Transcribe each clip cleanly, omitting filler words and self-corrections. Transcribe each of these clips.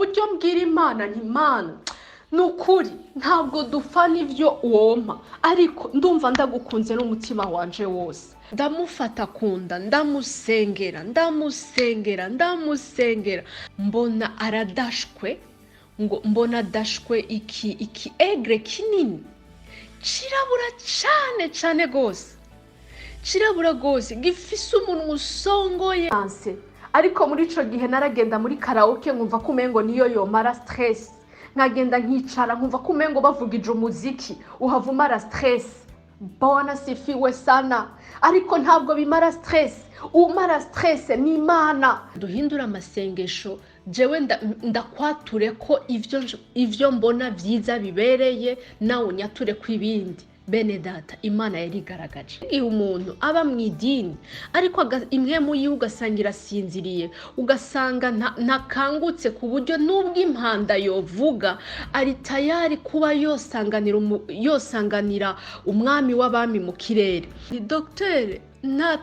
Buryo mbwira Imana nti: "Mana, ni ukuri ntabwo dupfa n'ibyo wompa, ariko ndumva ndagukunze n'umutima wanje wose." Ndamufata kunda, ndamusengera, ndamusengera, ndamusengera, mbona aradashwe, ngo mbona adashwe iki aigle kinini cirabura cane cane gose, cirabura gose, gifise umunwa usongoye. Ariko muri ico gihe naragenda muri karaoke, nkumva ko umengo niyo yomara stress. Nkagenda nkicara, nkumva ko umengo bavugije umuziki uhava umara stress. Bwana sifiwe sana. Ariko ntabwo bimara stress. Umara stress ni Imana. Duhindure amasengesho. Jewe ndakwature ko ivyo mbona vyiza bibereye, nawe unyature ko ibindi. Bene data, Imana yarigaragaje. Igihe umuntu aba mu idini ariko impwemu yiwe ugasanga irasinziriye, ugasanga ntakangutse, ku buryo n'ubwo impanda yovuga ari tayari kuba yosanganira umwami w'abami mu kirere. Dogiteri nta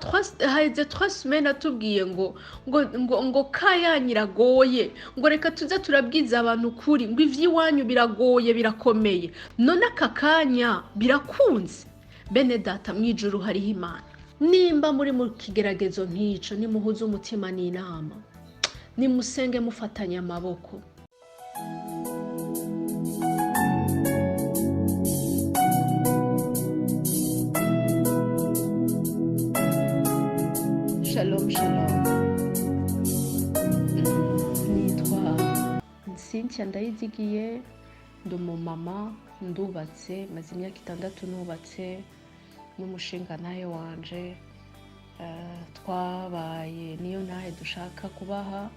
haheze 3 semaines atubwiye ngo kayanyu iragoye, ngo reka tuze turabwiza abantu ukuri, ngo ivy'iwanyu biragoye, birakomeye. None aka kanya birakunze. Bene data, mu ijuru hariho Imana. Nimba muri mu kigeragezo nk'ico, nimuhuze umutima n'inama, nimusenge mufatanye amaboko. Shalom, shalom. Nitwa Cynthia Ndayizigiye, ndi umumama, ndubatse, maze imyaka 6 nubatse n'umushingantahe wanje. Twabaye niyo ntahe dushaka kubaha.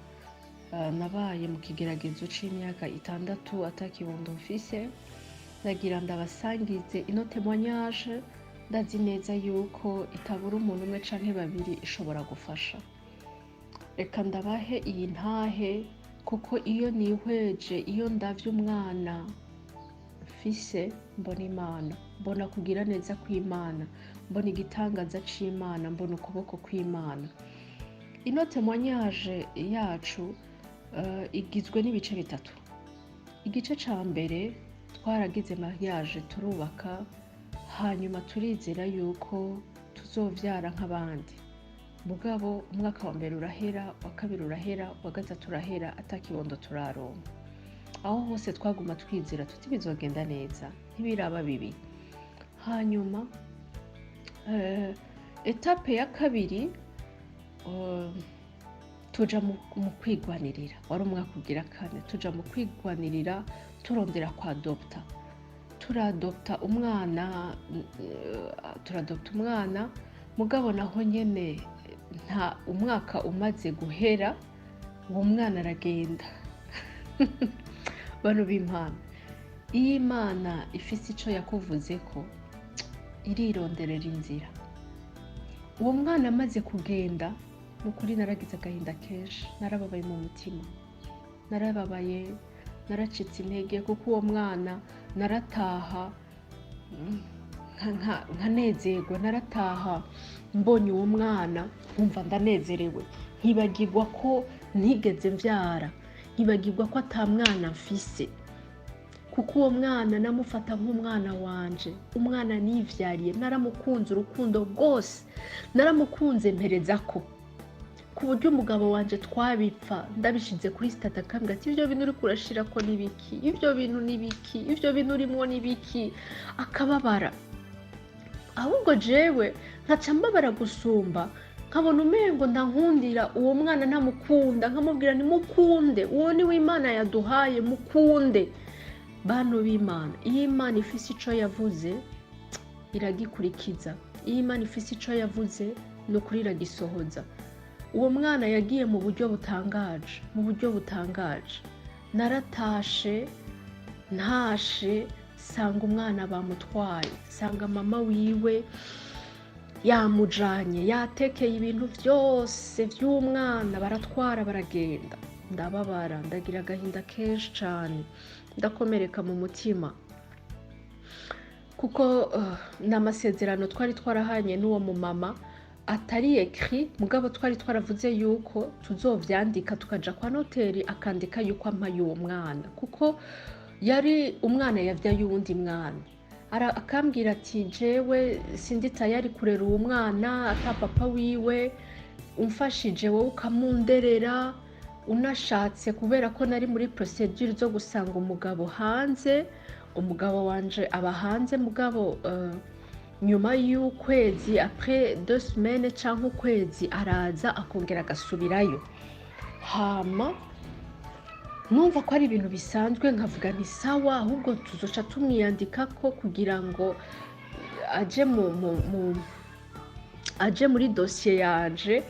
Nabaye mu kigeragezo c'imyaka 6 atakibondo mfise. Ndagira ndabasangize ino témoignage. Ndazi neza yuko itabura umuntu umwe canke babiri ishobora gufasha. Reka ndabahe iyi ntahe, kuko iyo nihweje, iyo ndavye umwana mfise, mbona Imana, mbona kugira neza kw'Imana, mbona igitangaza c'Imana, mbona ukuboko kw'Imana. Ino témoignage yacu igizwe n'ibice bitatu. Igice ca mbere, twaragize mariage, turubaka, hanyuma turizera yuko tuzovyara nk'abandi. Mugabo umwaka wa mbere urahera, uwa kabiri urahera, uwa gatatu urahera, atakibondo turaronka. Aho hose twaguma twizera tuti bizogenda neza, ntibiraba bibi. Hanyuma étape ya kabiri, tuja mu kwigwanirira. Wari umwaka ugira kane tuja mu kwigwanirira, turondera kwa adopta. Turadopta umwana, turadopta umwana. Mugabo naho nyene nta umwaka umaze guhera, uwo mwana aragenda. Bantu b'Imana, iyo Imana ifise ico yakuvuzeko, irironderera inzira. Uwo mwana amaze kugenda, ni ukuri naragize agahinda kenshi, narababaye mu mutima, narababaye, naracitse intege, kuko uwo mwana narataha nkanezerwa. Narataha mbonye uwo mwana nkumva ndanezerewe, nkibagirwa ko ntigeze mvyara, nkibagirwa ko ata mwana mfise, kuko uwo mwana namufata nk'umwana wanje, umwana nivyariye. Naramukunze urukundo rwose, naramukunze mpereza ko ku buryo umugabo wanje twabipfa ndabishize kuri statut, akambwira ati: "Ibyo bintu uriko urashirako ni biki? Ibyo bintu ni biki? Ibyo bintu urimwo ni biki?" Akababara. Ahubwo jewe nkaca mbabara gusumba, nkabona umengo ndankundira uwo mwana, ntamukunda. Nkamubwira: "Nimukunde, uwo ni we Imana yaduhaye, mukunde." Bantu b'Imana, iyo Imana ifise ico yavuze, iragikurikiza. Iyo Imana ifise ico yavuze, ni ukuri iragisohoza. Uwo mwana yagiye mu buryo butangaje, mu buryo butangaje. Naratashe, ntashe sanga umwana bamutwaye, sanga mama wiwe yamujanye, yatekeye ibintu byose by'umwana, baratwara, baragenda. Ndababara, ndagira agahinda kenshi cane, ndakomereka mu mutima, kuko ni amasezerano twari twarahanye n'uwo mumama. Atari écrit, mugabo twari twaravuze yuko tuzovyandika, tukaja kwa noteri, akandika yuko ampaye uwo mwana, kuko yari umwana yavyaye uwundi mwana. Akambwira ati: "Jewe sindi tayari kurera uwo mwana ata papa wiwe, umfashije wowe ukamunderera unashatse." Kubera ko nari muri procédure zo gusanga umugabo hanze, umugabo wanje aba hanze, mugabo nyuma y'ukwezi, après 2 semaines canke ukwezi, araza akongera agasubirayo. Hama numva ko ari ibintu bisanzwe, nkavuga nti: "Sawa, ahubwo tuzoca tumwiyandikako kugira ngo aje mu aje muri dosiye yanje,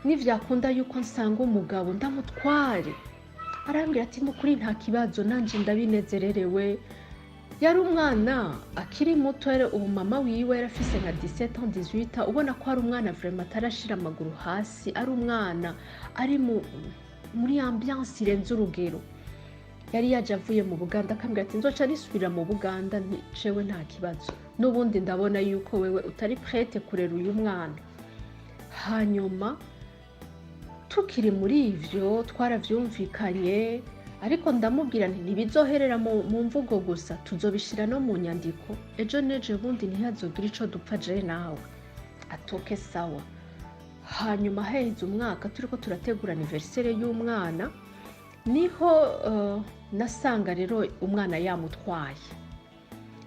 nivyakunda yuko nsanga umugabo ndamutware." Arambwira ati: "Nukuri nta kibazo, nanje ndabinezererewe." Yari umwana akiri muto, ubu mama wiwe yari afise nka 17 ans, 18 ans, ubona ko ari umwana vraiment atarashira amaguru hasi, ari umwana ari muri ambiance irenze urugero. Yari yaje avuye mu Buganda, akambwira ati: "Nzoca nisubira mu Buganda." Nti: "Jewe nta kibazo, n'ubundi ndabona yuko wewe utari prête kurera uyu mwana." Hanyuma tukiri muri ivyo, twaravyumvikanye, ariko ndamubwira nti: "Ntibizoherera mu mvugo gusa, tuzobishira no mu nyandiko, ejo n'ejo bundi ntihazogire ico dupfa jewe nawe." Ati: "OK, sawa." Hanyuma haheze umwaka, turiko turategura anniversaire y'umwana, niho nasanga rero umwana yamutwaye.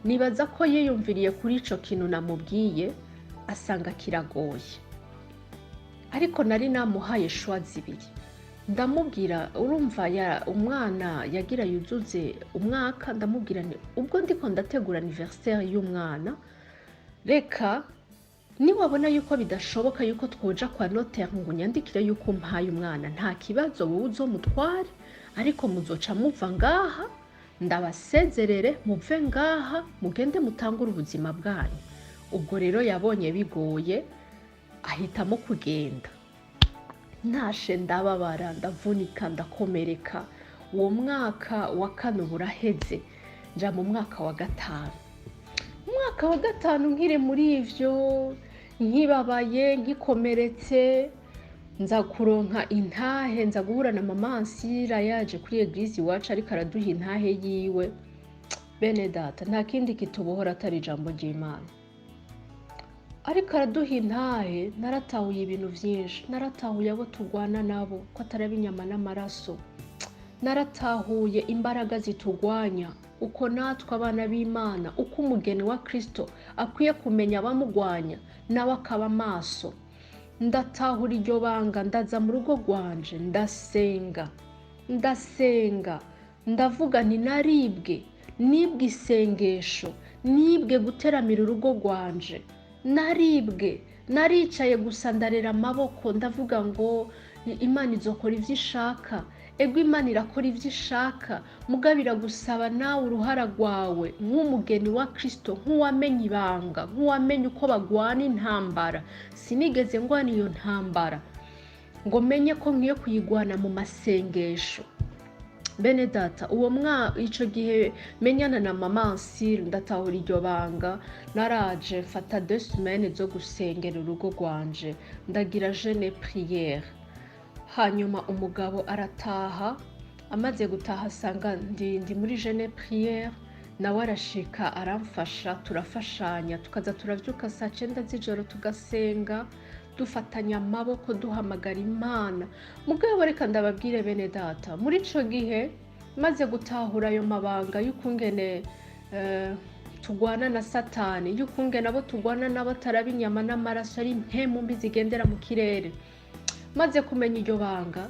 Nibaza ko yiyumviriye kuri ico kintu namubwiye, asanga kiragoye, ariko nari namuhaye choix zibiri. Ndamubwira, urumva ya umwana yagira yuzuze umwaka, ndamubwira nti: "Ubwo ndiko ndategura anniversaire y'umwana, reka niwabona yuko bidashoboka yuko twoja kwa notaire ngo unyandikire yuko umpaye umwana, nta kibazo, wowe uzomutware, ariko muzoca muva ngaha, ndabasezerere, muve ngaha mugende mutangure ubuzima bwanyu." Ubwo rero yabonye bigoye, ahitamo kugenda. Ntashe ndababara, ndavunika, ndakomereka. Uwo mwaka wa kane uba uraheze, nja mu mwaka wa gatanu. Umwaka wa gatanu, nkiri muri ivyo, nkibabaye, nkikomeretse, nza kuronka intahe, nza guhura na mama Ansira yaje kuri église iwacu, ariko araduha intahe yiwe. Bene data, nta kindi kitubohora atari ijambo ry'Imana. Ariko araduha intahe, naratahuye ibintu vyinshi. Naratahuye abo turwana nabo ko atari ab'inyama n'amaraso. Naratahuye imbaraga zitugwanya, uko natwe abana b'Imana, uko umugeni wa Kristo akwiye kumenya abamugwanya, nawe akaba maso. Ndatahura iryo banga, ndaza mu rugo rwanje, ndasenga, ndasenga, ndavuga nti: "Naribwe, nibwe isengesho, nibwe guteramira urugo rwanje, naribwe." Naricaye gusa, ndarera amaboko, ndavuga ngo: "Imana izokora ivyo ishaka." Ego, Imana irakora ivyo ishaka, mugabo iragusaba nawe uruhara rwawe nk'umugeni wa Kristo, nk'uwamenye ibanga, nk'uwamenye uko bagwana intambara. Sinigeze ngwana iyo ntambara ngo menye ko nkwiye kuyigwana mu masengesho. Bene data, uwo mwa ico gihe menyana na mama Ansire, ndatahura iryo banga, naraje mfata 2 semaines zo gusengera urugo rwanje, ndagira jeûne prière. Hanyuma umugabo arataha. Amaze gutaha, asanga ndi muri jeûne prière, nawe arashika aramfasha, turafashanya, tukaza turavyuka saa 9 z'ijoro, tugasenga dufatanya amaboko, duhamagara Imana. Mugabo reka ndababwire, bene data, muri ico gihe maze gutahura ayo mabanga y'ukungene tugwana na Satani, y'ukungene abo tugwana nabo ataraba inyama n'amaraso, ari impemu mbi zigendera mu kirere, maze kumenya iryo banga,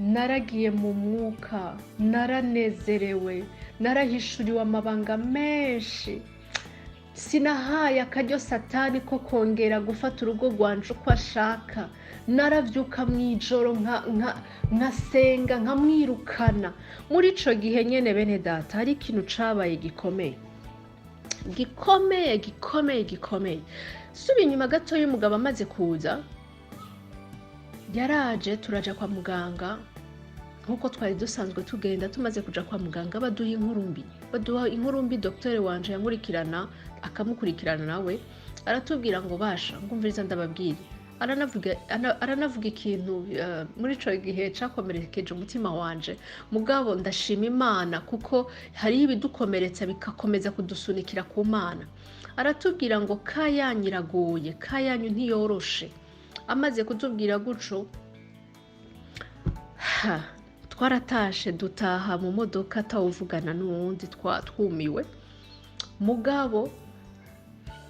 naragiye mu mwuka, naranezerewe, narahishuriwe amabanga menshi. Sinahaye akaryo Satani ko kongera gufata urugo rwanje uko ashaka. Naravyuka mw'ijoro nkasenga, nkamwirukana. Muri ico gihe nyene, bene data, hari ikintu cabaye gikomeye, gikomeye, gikomeye, gikomeye. Suba inyuma gato, y'umugabo amaze kuza, yaraje, turaja kwa muganga nk'uko twari dusanzwe tugenda. Tumaze kuja kwa muganga, baduha inkuru mbi, baduha inkuru mbi. Dogiteri wanje yankurikirana, akamukurikirana, nawe aratubwira ngo: "Basha, ngumviriza ndababwire." Aranavuga ikintu muri ico gihe cakomerekeje umutima wanje. Mugabo ndashima Imana, kuko hariho ibidukomeretsa bikakomeza kudusunikira ku Mana. Aratubwira ngo kayanyu iragoye, kayanyu ntiyoroshe. Amaze kutubwira guco, ha, twaratashe, dutaha mu modoka atawuvugana n'uwundi, twumiwe. Mugabo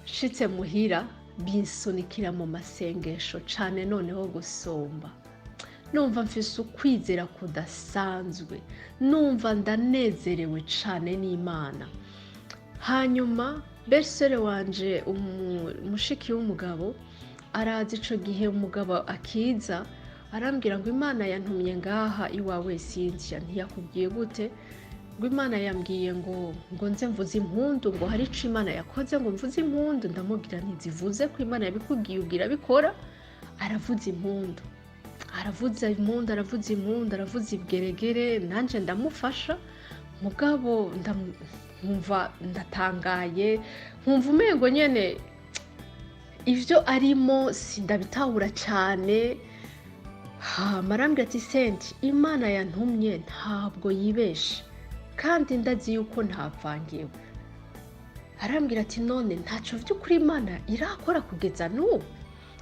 nshitse muhira, binsunikira mu masengesho cane. Noneho gusumba, numva mfise ukwizera kudasanzwe, numva ndanezerewe cane n'Imana. Hanyuma belle-sœur wanje, mushiki w'umugabo, araza. Ico gihe umugabo akiza, arambwira ngo: "Imana yantumye ngaha iwawe." "Cynthia ntiyakubwiye gute?" Ngo: "Imana yambwiye ngo nze mvuze impundu, ngo hari ico Imana yakoze, ngo mvuze impundu." Ndamubwira: "Ntizivuze ko Imana yabikubwiye, ubwira bikora." Aravuza impundu, aravuza impundu, aravuza impundu, aravuza ibweregere, nanje ndamufasha. Mugabo nkumva ndatangaye, nkumva umengo nyene ivyo arimo sindabitahura cane. Hama arambwira ati: "Senti, Imana yantumye ntabwo yibeshe, kandi ndazi yuko ntavangiwe." Arambwira ati: "None ntaco vy'ukuri Imana irakora kugeza n'ubu?"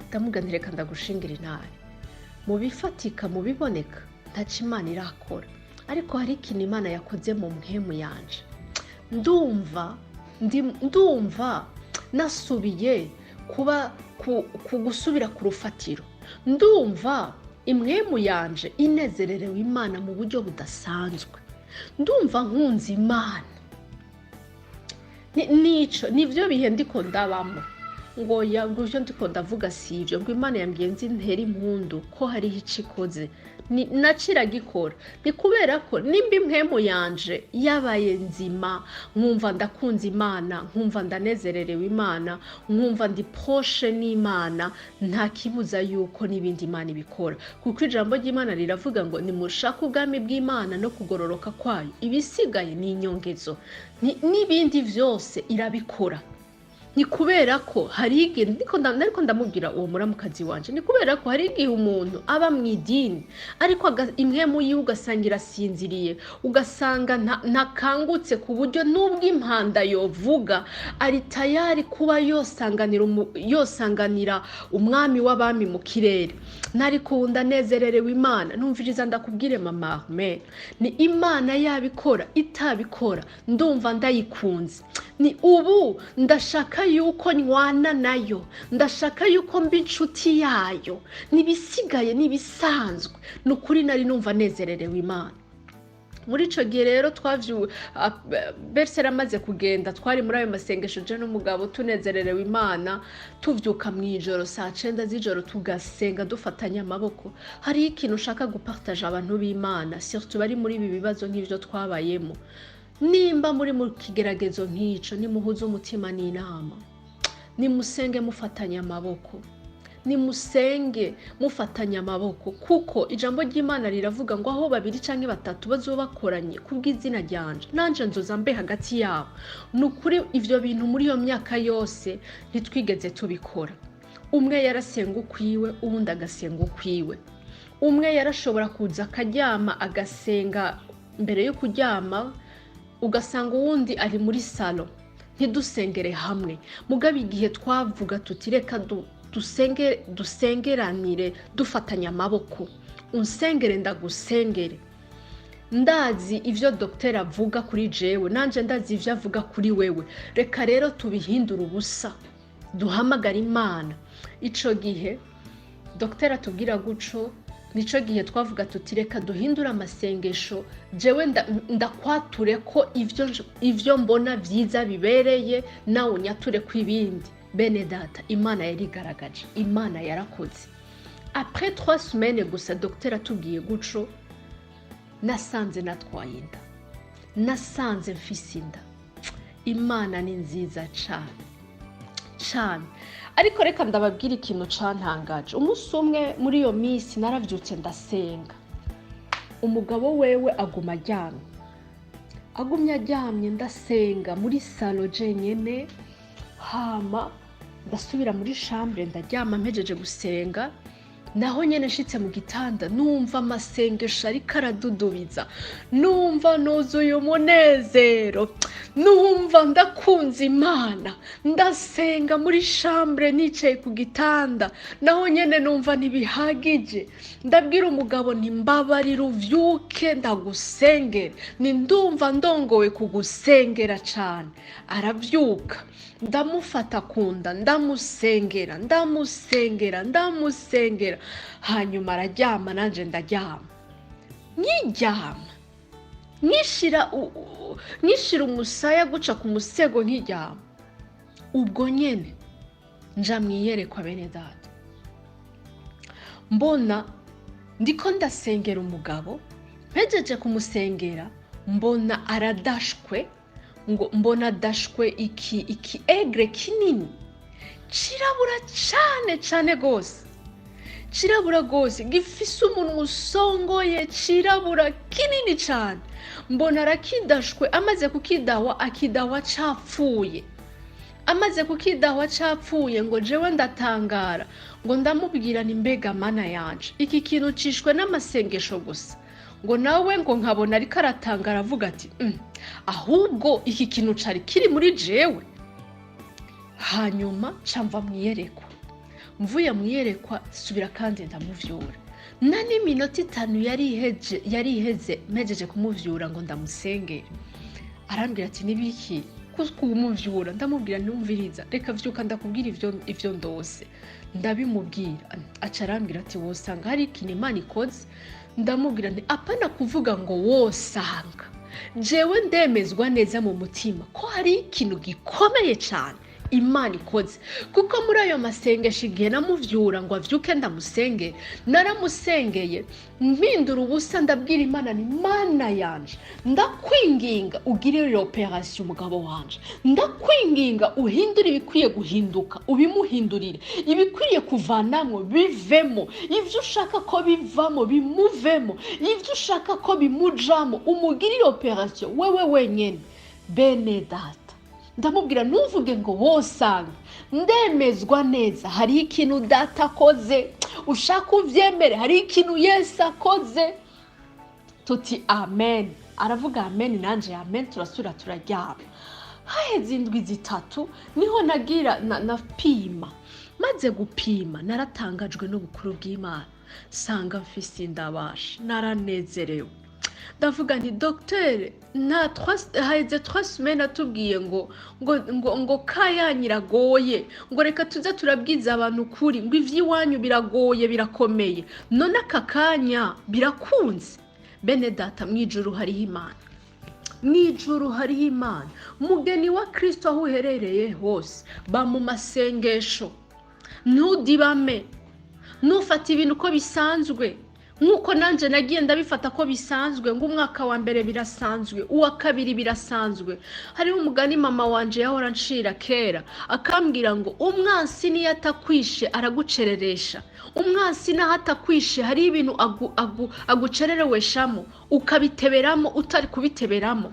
Ndamubwira nti: "Reka ndagushingira intare, mu bifatika, mu biboneka, ntaco Imana irakora, ariko hari ikintu Imana yakoze mu mpwemu yanje. Ndumva nasubiye kuba ku gusubira ku rufatiro, ndumva impwemu yanje inezererewe Imana mu buryo budasanzwe, ndumva nkunze Imana." Nico nivyo bihe ndiko ndabamo. Ngo ya, ngo ivyo ndiko ndavuga si ivyo, ngo Imana yambwiye nzi ntere impundu, ko hariho ico ikoze. Naciragikora ni kubera ko nimba impwemu yanje yabaye nzima, nkumva ndakunze Imana, nkumva ndanezererewe Imana, nkumva ndi proche n'Imana, nta kibuza yuko n'ibindi Imana ibikora, kuko ijambo ry'Imana riravuga ngo: "Nimushake ubwami bw'Imana no kugororoka kwayo, ibisigaye ni inyongezo." N'ibindi vyose irabikora. Ni kubera ko hari igihe nariko ndamubwira uwo muramukazi wanje, ni kubera ko hari igihe umuntu aba mu idini, ariko impwemu yiwe ugasanga irasinziriye, ugasanga ntakangutse, ku buryo n'ubwo impanda yovuga ari tayari kuba yosanganira umwami w'abami mu kirere. Nariko ubu ndanezererewe Imana. Numviriza ndakubwire, mama Armel, ni Imana yabikora itabikora, ndumva ndayikunze. Ni ubu ndashaka yuko nywana nayo, ndashaka yuko mba inshuti yayo, n'ibisigaye n'ibisanzwe. Ni ukuri nari numva nezererewe Imana muri ico gihe. Rero belle-sœur amaze kugenda, twari muri ayo masengesho, je n'umugabo, tunezererewe Imana, tuvyuka mw'ijoro saa 9 z'ijoro, tugasenga dufatanye amaboko. Hariho ikintu ushaka gupartager abantu b'Imana, surtout bari muri ibi bibazo nk'ivyo twabayemo. Nimba muri mu kigeragezo nk'ico, nimuhuze umutima n'inama, nimusenge mufatanye amaboko, nimusenge mufatanye amaboko, kuko ijambo ry'Imana riravuga ngo: "Aho babiri canke batatu bazoba bakoranye kubw'izina ryanje, nanje nzoza mbe hagati yabo." Ni ukuri, ivyo bintu muri iyo myaka yose ntitwigeze tubikora. Umwe yarasenga ukwiwe, uwundi agasenga ukwiwe. Umwe yarashobora kuza akaryama, agasenga mbere yo kuryama, ugasanga uwundi ari muri salon, ntidusengere hamwe. Mugabo igihe twavuga tuti: "Reka dusenge, dusengeranire dufatanye amaboko, unsengere ndagusengere, ndazi ivyo dogiteri avuga kuri jewe, nanje ndazi ivyo avuga kuri wewe, reka rero tubihindure ubusa, duhamagare Imana." Ico gihe dogiteri atubwira guco, nico gihe twavuga tuti: "Reka duhindure amasengesho, jewe ndakwature ko ivyo mbona vyiza bibereye, nawe unyature ko ibindi." Bene data, Imana yarigaragaje, Imana yarakoze. Après 3 semaines gusa dogiteri atubwiye guco, nasanze natwaye inda, nasanze mfise inda. Imana ni nziza cane cane. Ariko reka ndababwira ikintu cantangaje. Umunsi umwe muri iyo minsi naravyutse ndasenga, umugabo wewe aguma aryamye, agumye aryamye, ndasenga muri salon jenyene. Hama Ndasubira muri chambre, ndaryama. Mpejeje gusenga, naho nyene nshitse mu gitanda, numva amasengesho ariko aradudubiza, numva nuzuye umunezero, numva ndakunze Imana. Ndasenga muri chambre nicaye ku gitanda, naho nyene numva ntibihagije. Ndabwira umugabo nti: "Mbabarira uvyuke ndagusengere, ni ndumva ndongowe kugusengera cane." Aravyuka, ndamufata kunda, ndamusengera, ndamusengera, ndamusengera, hanyuma araryama, nanje ndaryama. Nkiryama, nkishira umusaya guca ku musego, nkiryama, ubwo nyene nja mwiyerekwa. Bene data, mbona ndiko ndasengera umugabo. Mpejeje kumusengera, mbona aradashwe, ngo mbona adashwe iki aigle kinini cirabura cane cane gose, cirabura gose, gifise umunwa usongoye, cirabura kinini cane. Mbona arakidashwe. Amaze kukidahwa, akidahwa capfuye. Amaze kukidahwa capfuye, ngo jewe ndatangara, ngo ndamubwira ni: "Mbega Mana yanje, iki kintu cishwe n'amasengesho gusa?" Ngo nawe ngo nkabona ariko aratangara, avuga ati: Ahubwo iki kintu cari kiri muri jewe." Hanyuma ca mva mwiyerekwa. Mvuye mwiyerekwa, subira kandi ndamuvyura, na n'iminota 5 yari iheze mpejeje kumuvyura ngo ndamusengere. Arambwira ati: "Nibiki kumuvyura?" Ndamubwira: "Ntumviriza, reka vyuka ndakubwira ivyo ndose." Ndabimubwira, aca arambwira ati: "Wosanga hari ikintu Imana ikoze." Ndamubwira nti: "Apana kuvuga ngo wosanga, jewe ndemezwa neza mu mutima ko hari ikintu gikomeye cyane Imana ikoze, kuko muri ayo masengesho, igihe namuvyura ngo avyuke ndamusengere, naramusengeye mpindura ubusa. Ndabwira Imana ni: 'Mana yanje, ndakwinginga ugirire opération umugabo wanje. Ndakwinginga uhindure ibikwiye guhinduka, ubimuhindurire, ibikwiye kuvanamwo bivemo, ibyo ushaka ko bivamo bimuvemo, ibyo ushaka ko bimujamo, umugirire opération wewe wenyine.'" Bene data, ndamubwira: "Ntuvuge ngo wosanga, ndemezwa neza hariho ikintu data akoze. Ushaka uvyemere, hariho ikintu Yesu akoze." Tuti: "Amen." Aravuga amen, nanje amen, turasubira turaryama. Haheze indwi 3 niho nagira napima. Maze gupima, naratangajwe n'ubukuru bw'Imana, sanga mfise indabasha. Naranezerewe, ndavuga nti: "Dogiteri nta haheze 3 semaines atubwiye ngo kayanyu iragoye, ngo reka tuze turabwiza abantu ukuri, ngo ivy'iwanyu biragoye, birakomeye, none aka kanya birakunze." Bene data, mu ijuru hariho Imana, mu ijuru hariho Imana. Mugeni wa Kristo, aho uherereye hose, ba mu masengesho, ntudibame, ntufate ibintu uko bisanzwe, nk'uko nanjye nagiye ndabifata ko bisanzwe, ngo umwaka wa mbere birasanzwe, uwa kabiri birasanzwe. Hariho umugani mama wanje yahora ncira kera, akambwira ngo: "Umwansi niyo atakwishe aragucereresha. Umwansi naho atakwishe, hariho ibintu agucerereweshamo ukabiteberamo utari kubiteberamo."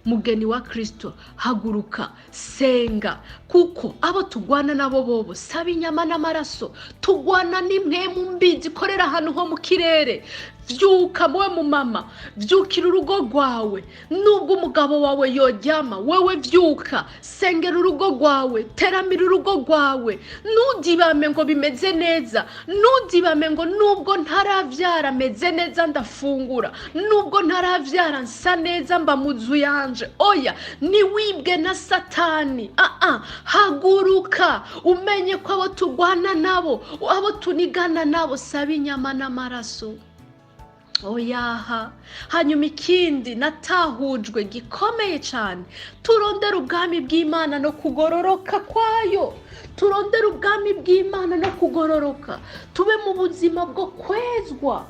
Mugeni wa Kristo, haguruka, senga, kuko abo tugwana nabo bobo saba inyama n'amaraso, tugwana n'impwemu mbi zikorera ahantu ho mu kirere. Vyuka muwe mu mama, vyukira urugo rwawe. Nubwo umugabo wawe yoryama, wewe vyuka, sengera urugo rwawe, teramira urugo rwawe. Ntudibame ngo bimeze neza, ntudibame ngo nubwo ntaravyara meze neza, ndafungura, nubwo ntaravyara nsa neza, mba mu nzu yanje. Oya, niwibwe na Satani. Aa, haguruka, umenye ko abo tugwana nabo, abo tunigana nabo, saba inyama n'amaraso. Oyaha. Hanyuma ikindi natahujwe gikomeye cyane: turondere ubwami bw'Imana no kugororoka kwayo. Turondere ubwami bw'Imana no kugororoka, tube mu buzima bwo kwezwa.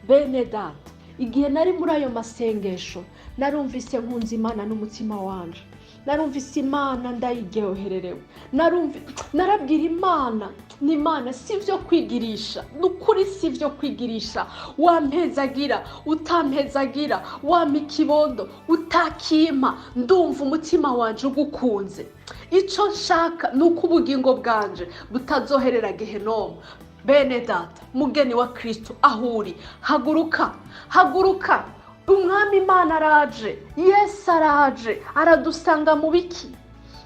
Bene data, igihe nari muri ayo masengesho, narumvise nkunze Imana n'umutima wanje. Narumvise Imana ndayiryohererewe. Narabwira Imana ni Imana, si ibyo kwigirisha, ni ukuri si ibyo kwigirisha. Wampezagira, utampezagira, wampa ikibondo, utakimpa, ndumva umutima wanje ugukunze. Icyo nshaka ni uko ubugingo bwanje butazoherera Gehenomu. Bene data, mugeni wa Kristo, aho uri, haguruka, haguruka! Umwami Imana araje, Yesu araje, aradusanga mu biki?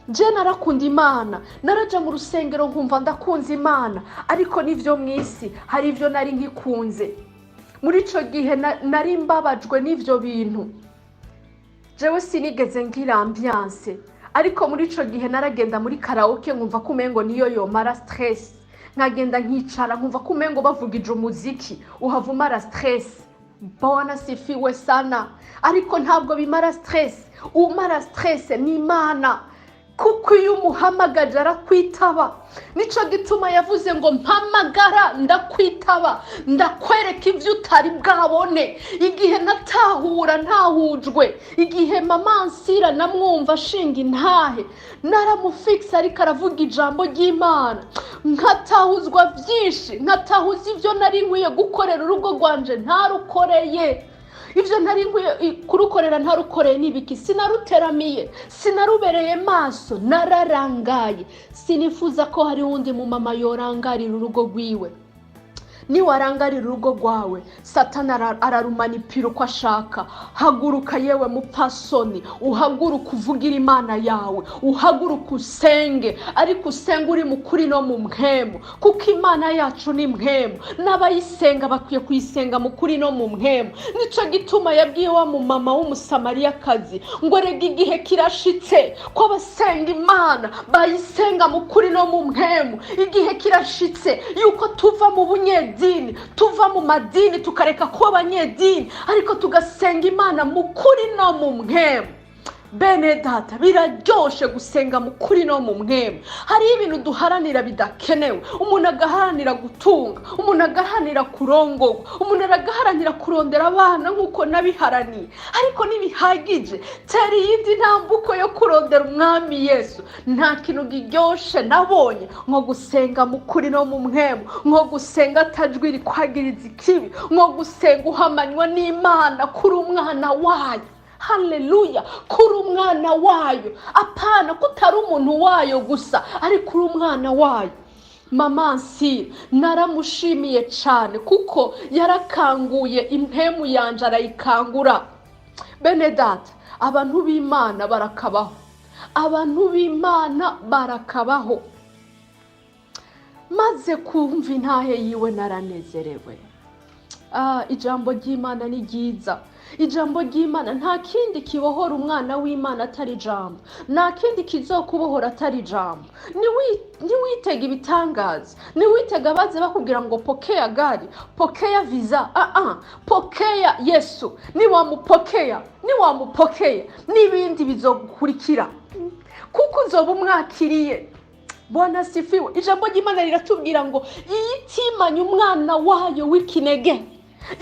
Je narakunda Imana, naraja mu rusengero nkumva ndakunze Imana, ariko n'ivyo mu isi hari ibyo nari nkikunze. Muri ico gihe nari mbabajwe n'ivyo bintu. Jewe sinigeze ngira ambiance, ariko muri ico gihe naragenda muri karaoke nkumva ko umengo niyo yomara stress. Nkagenda nkicara nkumva ko umengo bavugije umuziki uhava umara stress. Bwana sifiwe sana! Ariko ntabwo bimara stress. Umara stress ni Imana, kuko iyo umuhamagaje arakwitaba. Nico gituma yavuze ngo: "Mpamagara ndakwitaba, ndakwereka ibyo utari bwabone." Igihe natahura ntahujwe, igihe mama Ansira namwumva ashinga intahe, naramufikisa ariko aravuga ijambo ry'Imana, nkatahuzwa byinshi, nkatahuza ibyo nari nkwiye gukorera urugo rwanje ntarukoreye. Ibyo nari nkwiye kurukorera ntarukoreye ni ibiki? Sinaruteramiye, sinarubereye maso, nararangaye. Sinifuza ko hari uwundi mu mama yorangarira urugo rwiwe. Niwarangarira urugo rwawe, Satani ararumanipira uko ashaka. Haguruka yewe mupfasoni, uhaguruka uvugira Imana yawe, uhaguruka usenge, ariko usenge uri mu kuri no mu mpwemu, kuko Imana yacu ni mpwemu, n'abayisenga bakwiye kuyisenga mu kuri no mu mpwemu. Nico gituma yabwiye wa mumama w'Umusamariyakazi ngo: "Rega igihe kirashitse ko abasenga Imana bayisenga mu kuri no mu mpwemu." Igihe kirashitse yuko tuva mu bunyedini, tuva mu madini, tukareka kuba abanyedini, ariko tugasenga Imana mu kuri no mu mpwemu. Bene data, biraryoshe gusenga mu kuri no mu mpwemu. Hariho ibintu duharanira bidakenewe. Umuntu agaharanira gutunga, umuntu agaharanira kurongorwa, umuntu agaharanira kurondera abana nk'uko nabiharaniye, ariko ntibihagije. Tera iyindi ntambuko yo kurondera Umwami Yesu. Nta kintu kiryoshe nabonye nko gusenga mu kuri no mu mpwemu, nko gusenga atajwi rikwagiriza ikibi, nko gusenga uhamanywa n'Imana kuri umwana wayo. Haleluya! Kuri umwana wayo, apana ko utari umuntu wayo gusa, ariko uri umwana wayo. Mama Ansira naramushimiye cyane, kuko yarakanguye impemu yanje, arayikangura. Bene data, abantu b'Imana barakabaho, abantu b'Imana barakabaho. Maze kumva intahe yiwe naranezerewe. Ijambo ry'Imana ni ryiza. Ijambo ry'Imana, nta kindi kibohora umwana w'Imana atari ijambo, nta kindi kizokubohora atari ijambo. Ntiwitege ibitangaza, ntiwitege abaze bakubwira ngo pokea gari, pokea visa. Ah ah, pokea Yesu. Niwamupokea, niwamupokea, n'ibindi bizogukurikira, kuko uzoba umwakiriye. Bwana sifiwe! Ijambo ry'Imana riratubwira ngo iyo itimanye umwana wayo w'ikinege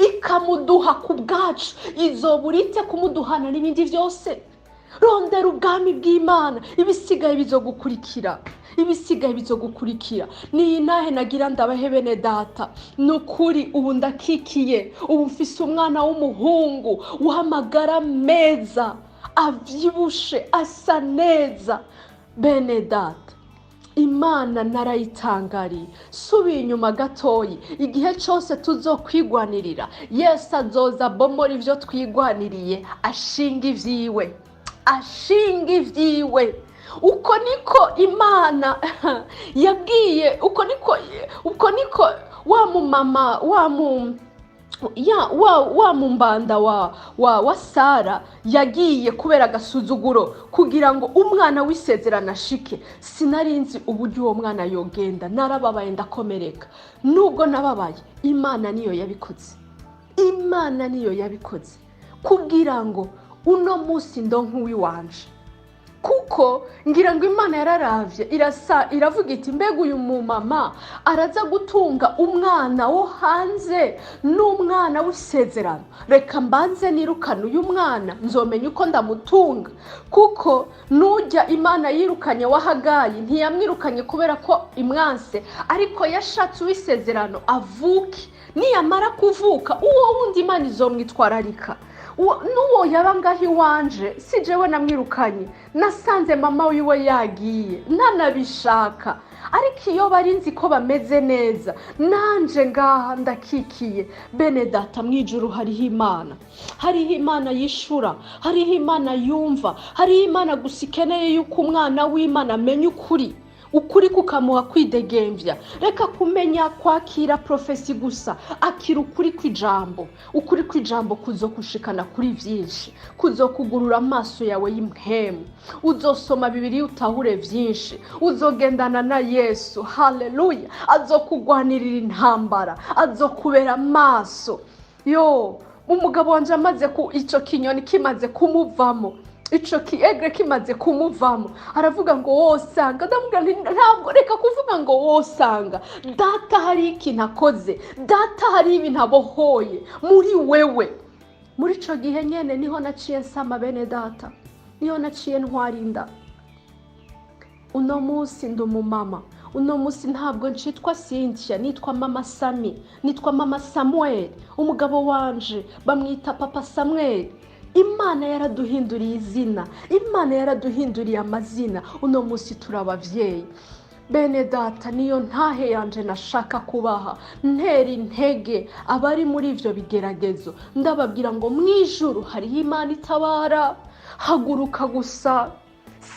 ikamuduha ku bwacu, izobura ite kumuduhana n'ibindi byose? Rondera ubwami bw'Imana, ibisigaye bizogukurikira, ibisigaye bizogukurikira. Ni inahe nagira ndabahe? Bene data, ni ukuri ubu ndakikiye, ubu mfise umwana w'umuhungu w'amagara meza, avyibushe, asa neza. Bene data, Imana narayitangariye. Subiye inyuma gatoyi, igihe cyose tuzokwigwanirira, Yesu azoza abomora ivyo twigwaniriye, ashinga ivyiwe, ashinga ivyiwe. Uko niko Imana yabwiye, uko niko wa mumama wa mu ya wa mumbanda wa Sara yagiye kubera agasuzuguro kugira ngo umwana w'isezerano ashike. Sinari nzi uburyo uwo mwana yogenda, narababaye, ndakomereka. Nubwo nababaye, Imana niyo yabikoze, Imana niyo yabikoze kugira ngo uno munsi ndonke uwiwanje. Kuko ngira ngo Imana yararavye, irasa, iravuga iti: "Mbega uyu mumama araza gutunga umwana wo hanze n'umwana w'isezerano? Reka mbanze nirukane uyu mwana, nzomenya uko ndamutunga." Kuko nujya Imana yirukanye wa Hagayi, ntiyamwirukanye kubera ko imwanse, ariko yashatse uw'isezerano avuke. Niyamara kuvuka, uwo wundi Imana izomwitwararika. N'uwo yaba ngaho iwanje, si jewe namwirukanye, nasanze mama wiwe yagiye ntanabishaka. Ariko iyo bari nzi ko bameze neza, nanje ngaha ndakikiye. Bene data, mu ijuru hariho Imana, hariho Imana yishura, hariho Imana yumva, hariho Imana gusa ikeneye yuko umwana w'Imana amenya ukuri, ukuri kukamuha kwidegemvya. Reka kumenya kwakira prophétie gusa, akira ukuri kw'ijambo. Ukuri kw'ijambo kuzokushikana kuri vyinshi, kuzokugurura amaso yawe y'impwemu. Uzosoma Bibiliya utahure vyinshi, uzogendana na Yesu. Haleluya! Azokugwanirira intambara, azokubera amaso. Yo, umugabo wanje amaze ku ico kinyoni kimaze kumuvamo, ico kiegre kimaze kumuvamo, aravuga ngo wosanga. Ndamubwira nti: "Ntabwo, reka kuvuga ngo wosanga. Data hari ikintu akoze, data hari ibintu abohoye muri wewe." Muri ico gihe nyene niho naciye nsama. Bene data, niho naciye ntwara inda. Uno munsi ndi umumama. Uno munsi ntabwo ncitwa Cynthia, nitwa Mama Sami, nitwa Mama Samuel. Umugabo wanje bamwita Papa Samuel. Imana yaraduhinduriye izina, Imana yaraduhinduriye amazina. Uno munsi turi abavyeyi. Bene data, niyo ntahe yanje nashaka kubaha, ntera intege abari muri ivyo bigeragezo. Ndababwira ngo mu ijuru hariho Imana itabara. Haguruka gusa,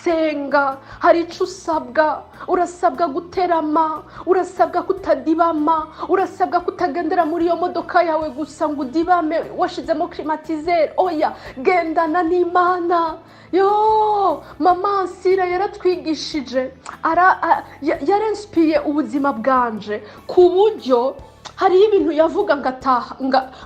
senga. Hari icyo usabwa: urasabwa guterama, urasabwa kutadibama, urasabwa kutagendera muri iyo modoka yawe gusa ngo udibame washizemo climatiseur. Oya, gendana n'Imana. Yo, Mama Nsira yaratwigishije, yarensipiye ubuzima bwanje, ku buryo hariho ibintu yavuga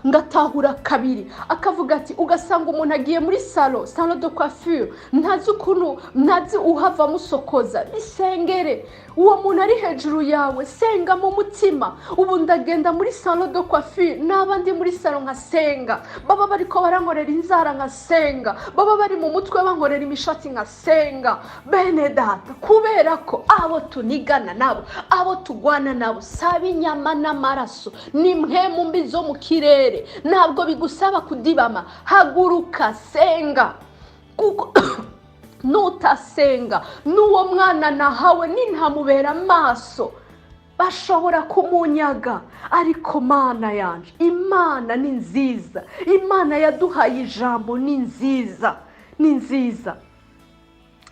ngatahura kabiri. Akavuga ati: "Ugasanga umuntu agiye muri salon de coiffure, ntazi ukuntu, ntazi uhava amusokoza. Bisengere, uwo muntu ari hejuru yawe, senga mu mutima." Ubu ndagenda muri salon de coiffure, naba ndi muri salon nkasenga, baba bariko barankorera inzara nkasenga, baba bari mu mutwe bankorera imishatsi nkasenga. Bene data, kubera ko abo tunigana nabo, abo tugwana nabo, saba inyama n'amaraso, ni mpwemu mbi zo mu kirere. Ntabwo bigusaba kudibama, haguruka, senga, kuko nutasenga n'uwo mwana nahawe nintamubera amaso bashobora kumunyaga. Ariko Mana yanje, Imana ni nziza. Imana yaduhaye ijambo ni nziza, ni nziza.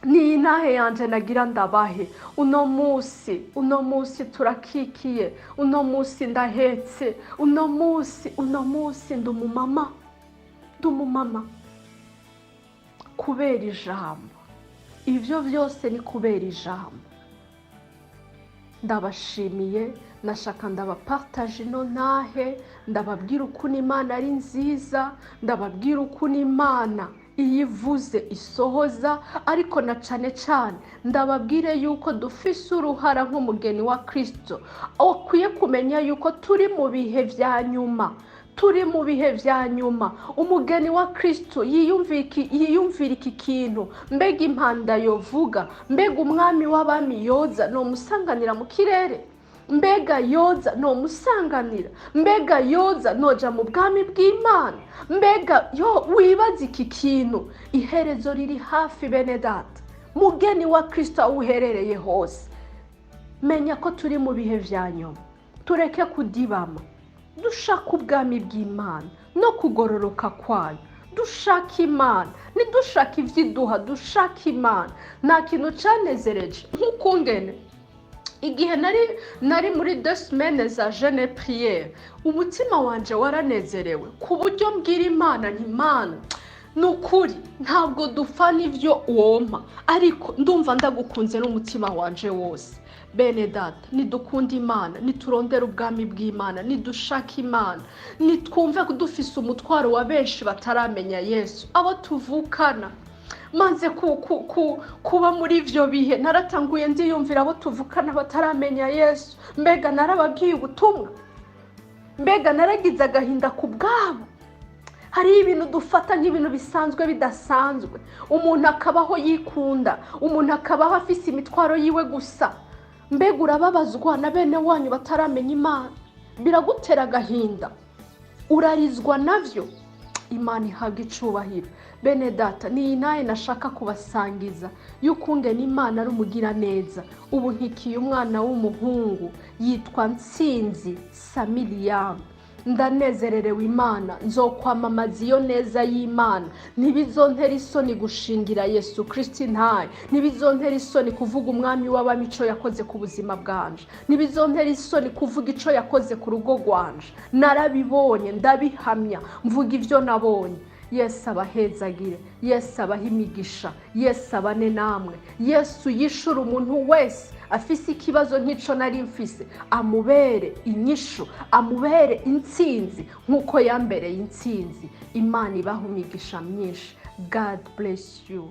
Ni intahe yanje nagira ndabahe uno munsi. Uno munsi turakikiye, uno munsi ndahetse, uno munsi ndi umumama, ndi umumama kubera ijambo. Ibyo byose ni kubera ijambo. Ndabashimiye. Nashaka ndabapartage ino ntahe, ndababwira ukuntu Imana ari nziza, ndababwira ukuntu Imana iyo ivuze isohoza. Ariko na cane cane ndababwire yuko dufise uruhara nk'umugeni wa Kristo ukwiye kumenya yuko turi mu bihe vya nyuma, turi mu bihe vya nyuma. Umugeni wa Kristo yiyumvira iki kintu: mbega impanda yovuga, mbega umwami w'abami yoza nomusanganira mu kirere? Mbega yoza nomusanganira? Mbega yoza noja mu bwami bw'Imana? Mbega yo, wibaza iki kintu. Iherezo riri hafi. Bene data, mugeni wa Kristo, aho uherereye hose, menya ko turi mu bihe vya nyuma. Tureke kudibama, dushaka ubwami bw'Imana no kugororoka kwayo. Dushaka Imana, ntidushaka ivy'iduha, dushaka Imana. Nta kintu canezereje nk'ukungene igihe nari muri 2 semaines za jeûne prière, umutima wanje waranezerewe ku buryo mbwira Imana nti: "Imana, ni ukuri ntabwo dupfa n'ibyo wompa, ariko ndumva ndagukunze n'umutima wanje wose." Bene data, nidukunde Imana, niturondere ubwami bw'Imana, nidushake Imana, nitwumve ko dufise umutwaro wa benshi bataramenya Yesu, abo tuvukana. Maze kuba muri ivyo bihe, naratanguye ndiyumvira abo tuvukana bataramenya Yesu. Mbega narababwiye ubutumwa? Mbega naragize agahinda ku bwabo? Hariho ibintu dufata nk'ibintu bisanzwe bidasanzwe. Umuntu akabaho yikunda, umuntu akabaho afise imitwaro yiwe gusa. Mbega urababazwa na bene wanyu bataramenya Imana? Biragutera agahinda, urarizwa navyo. Imana ihabwa icubahiro. Bene data, ni iyi nawe nashaka kubasangiza y'ukungene Imana ari umugiraneza. Ubu nkikiye umwana w'umuhungu yitwa Ntsinzi Samiriyamu. Ndanezererewe Imana, nzokwamamaza iyo neza y'Imana. Ntibizontera isoni gushingira Yesu Kristi ntaye. Ntibizontera isoni kuvuga Umwami w'abami ico yakoze ku buzima bwanje. Ntibizontera isoni kuvuga ico yakoze ku rugo rwanje. Narabibonye, ndabihamya, mvuga ivyo nabonye. Yesu abahezagire, Yesu abahe imigisha, Yesu abane namwe. Yesu yishura umuntu wese afise ikibazo nk'ico nari mfise, amubere inyishu, amubere intsinzi nk'uko yambereye intsinzi. Imana ibaha imigisha myinshi. God bless you.